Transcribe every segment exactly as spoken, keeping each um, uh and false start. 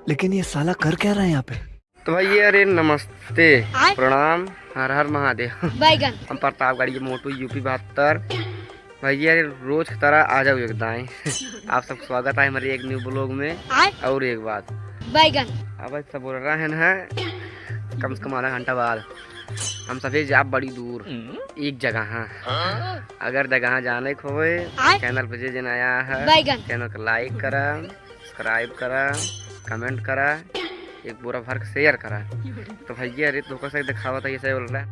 लेकिन ये साला कर क्या रहा है यहाँ पे? तो भैया रे नमस्ते, आय? प्रणाम, हर हर महादेव। बैगन। हम प्रतापगढ़ के मोटू, यूपी बहत्तर। भैया रे रोज की तरह आ जाओ एक दाएं। आप सब स्वागत है हमारे एक न्यू ब्लॉग में। आय? और एक बात। बैगन। अब सब बोल रहा है ना, कम से कम आधा घंटा बाद हम सभी जाब बड़ी दूर, हम्म। एक जगह। हाँ। अगर जगह जाने को होए, आय? चैनल पे जे जे नया है, बैगन। चैनल को लाइक करा, सब्सक्राइब करा, कमेंट करा, एक बोरा भर के शेयर करा। तो भैया रे, तोहका से दिखावत है, ऐसे बोल रहा है।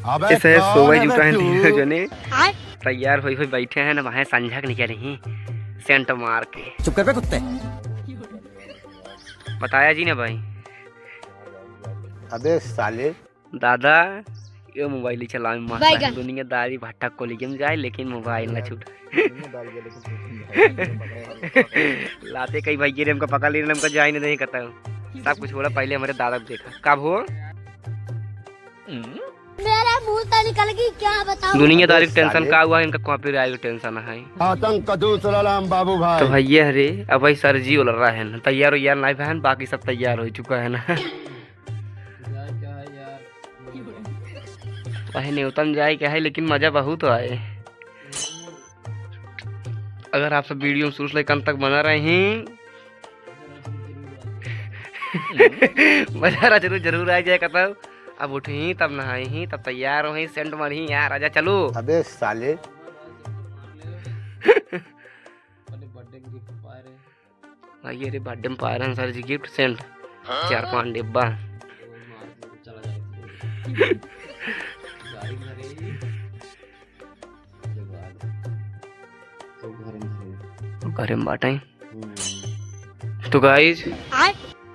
अबे ऐसे कौन सोवे है जुटा है बे तू? तीनों जने। आय? तैयार होई होई बैठे हैं ना, वहाँ संझा के निकल रही सेंट मार के। चुप कर बे कुत्ते। बताया जी ना भाई। अबे साले। दादा, यो मोबाइल ही चलावे मस्त है। बैगन। दुनियादारी भट्टा कोली गेम जाए, लेकिन मोबाइल ना छूट। दुनियादारी के लेकिन छूट नहीं है। लाते कई भाई गिरे, हमको पकड़ लेने, हमको जाए नहीं, नहीं कहता हूँ। सब कुछ बोला, पहले हमारे दादा को देखा। कब हो? मेरे मुंह से निकल गई, क्या बताऊं? दुनियादारी अबे टेंशन साले। का हुआ, इनका कॉपीराइट टेंशन है। आतंक का दूसरा नाम बाबू भाई। तो भैया रे, अब भाई सर जी बोल रहा है ना, तैयार हो यार, नहीं बहन, बाकी सब तैयार हो चुका है ना। वही न्यूटन जाए के है, लेकिन मजा बहुत आए। अगर आप सब वीडियो में शुरू से लेकर अंत तक बना रहे हैं, मजा जरूर, जरूर आ जाए। कतब अब उठी, तब नहाई, तब तैयार होई, सेंट मारी यार, आजा चलो। अबे साले। भाई, अरे बर्थडे में पाए रहे। भाई, अरे बर्थडे में पाए रहन सर जी गिफ्ट सेंट, हाँ? चार पाँच डिब्बा। गाड़ी में रही। ओकरे बाद तो घरे में रही। घरे में बाटे। हम्म। तो गाइस, आय?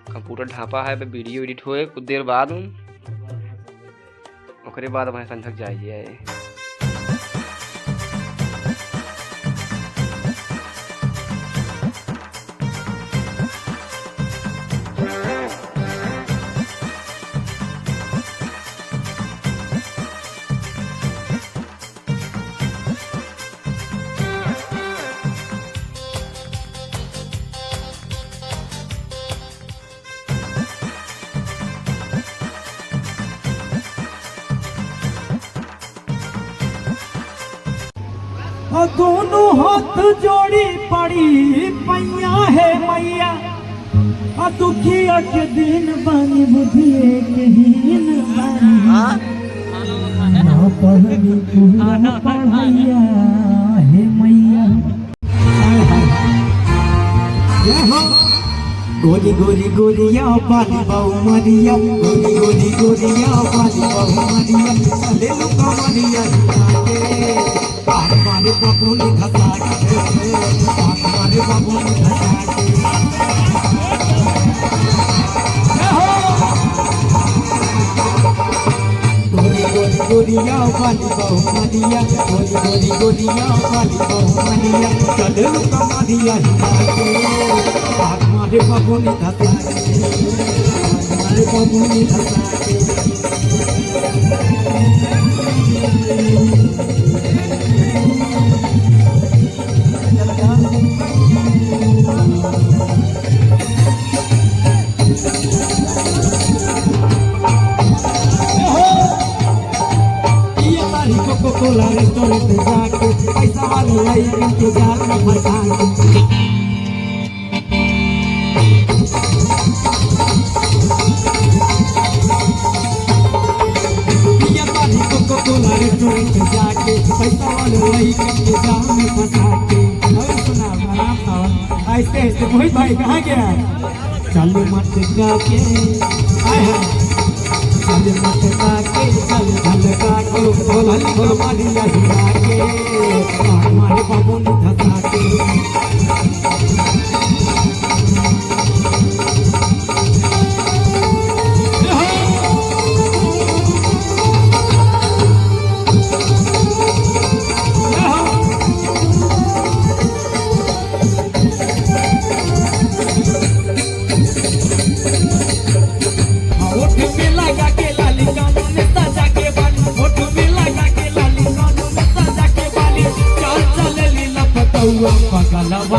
कंप्यूटर ढापा है, अबे वीडियो एडिट होए कुछ देर बाद। ओकरे बाद वहाँ संझक जाइए। आ दोनों हाथ जोड़ी पड़ी पैया हे मैया, आ दुखिया के दिन बानी बुधिए के हीन बानी। ना पढ़नी कुल पढ़ैया हे मैया। जय हो। गोरी गोरी गोरिया बाली बाऊ मरिया, गोरी गोरी गोरिया बाली बाऊ मरिया, चले लुका मरिया हिला के। बाल मारे बबुनी धसा के, बाल मारे बबुनी धसा के। जय हो। गोरी गोरी गोरिया बाली बाऊ मरिया, गोरी गोरी गोरिया बाली बाऊ मरिया, चले लुका मरिया हिला के। बाल मारे बबुनी धसा के, बाल मारे बबुनी धसा के। पिया तारी कोको कोला रेस्टोरेंट जाके, पैसा वाली लइकन के जाल में फंसा के। पिया तारी कोको कोला रेस्टोरेंट जाके, पैसा वाले लइकन के जाल में फंसा के। और सुना, आराम से। ऐसे, ऐसे, मोहित भाई, कहाँ गया? चल मटका के, हाय, हाय। चल मटका के, चल झलका के, ढोल, ढोल मारिया हिला के, मार, मार बबुन धसा के। होठ में लगा के लाली, कानों में सजा के बाली, होठ में लगा के लाली, कानों में सजा के बाली, चाल चलेली लपटौआ पगलवा।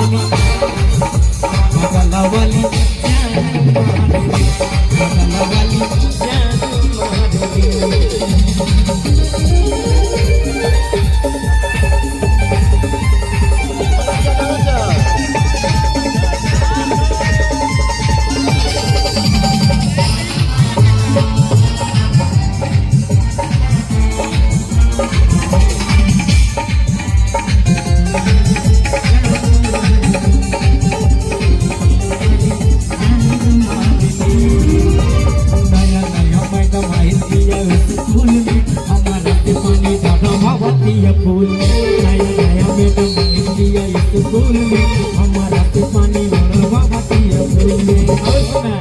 और सुना,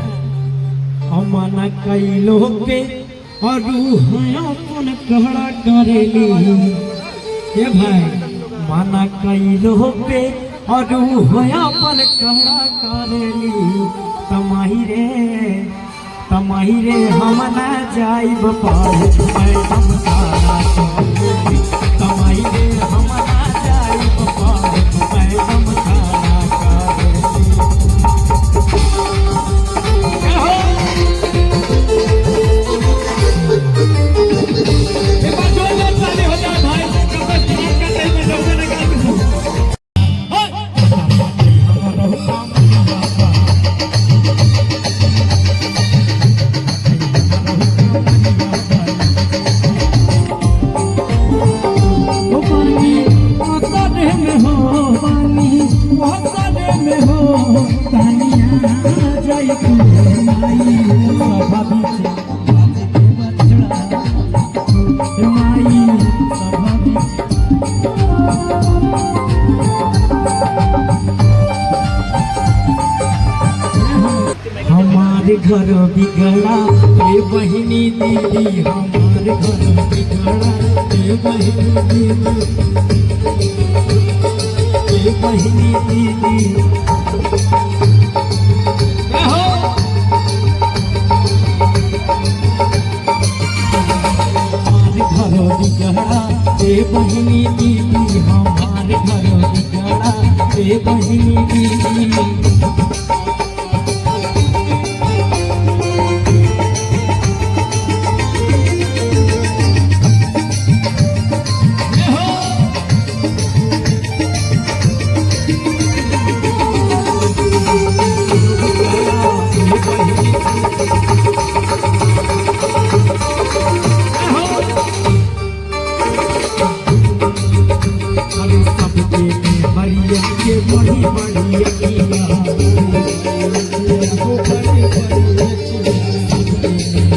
हम मना कइलो पे और ऊ है अपन कहड़ा करेली। ए भाई, मना कइलो पे और ऊ है अपन कहड़ा करेली। त माई रे, त माई रे, हम ना जाइब पाए, मैडम तारा करेली। त माई रे, हम ना जाइब पाए, मैडम तारा करेली। एक बार जोरदार ताली हो जाए भाई, जब तक बारात का टाइम में डॉक्टर ने कहा कि ओ पानी, ओ सरे में हो, पानी, ओ सरे में हो, तानिया जाई तू माई, सभा बीच बाज के बछड़ा, ए माई, सभा बीच। हमार घर बिगड़ा, ए बहिनी दीदी, हमार घर बिगड़ा, ए बहिनी दीदी, ए बहिनी दीदी। ए हो। हमार घर बिगड़ा, ए बहिनी दीदी, हमार घर बिगड़ा, ए बहिनी दीदी। अरे सबके में हरियन के बड़ी बड़ी अखिया, सबके में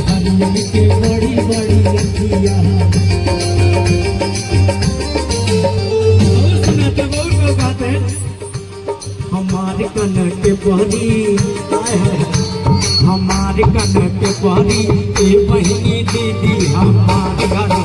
हरियन के बड़ी बड़ी अखिया। और सुनाते, और कोई बात है? हमार कनक परी, हाय हाय, हमार कनक परी, ए बहिनी दीदी, हमार घर